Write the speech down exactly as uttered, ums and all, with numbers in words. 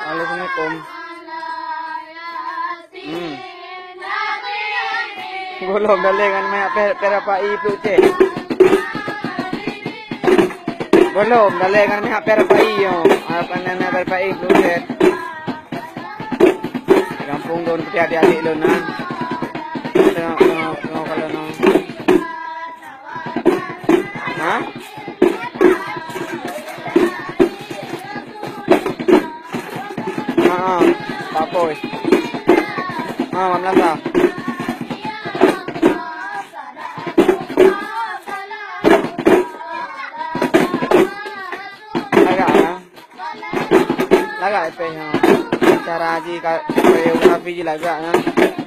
Assalamualaikum. Hmm. Gohlom dalé ngon meuhak pèh, pèh rapai pluek cèt. Gohlom dalé ngon meuhak pèh rapai nyoe. Harapan nyan pèh rapai pluek cèt. Gampông lôn peuti adik-adik lôn na. Tengok, tengok, tengok kalau nyoe. Ha? Ha, ha. Pak Boy. Ha, Mak Melasa. Agak, ha? Lagak ipèh nyoe. Cara jih ka, koreografi jih lagak nyan.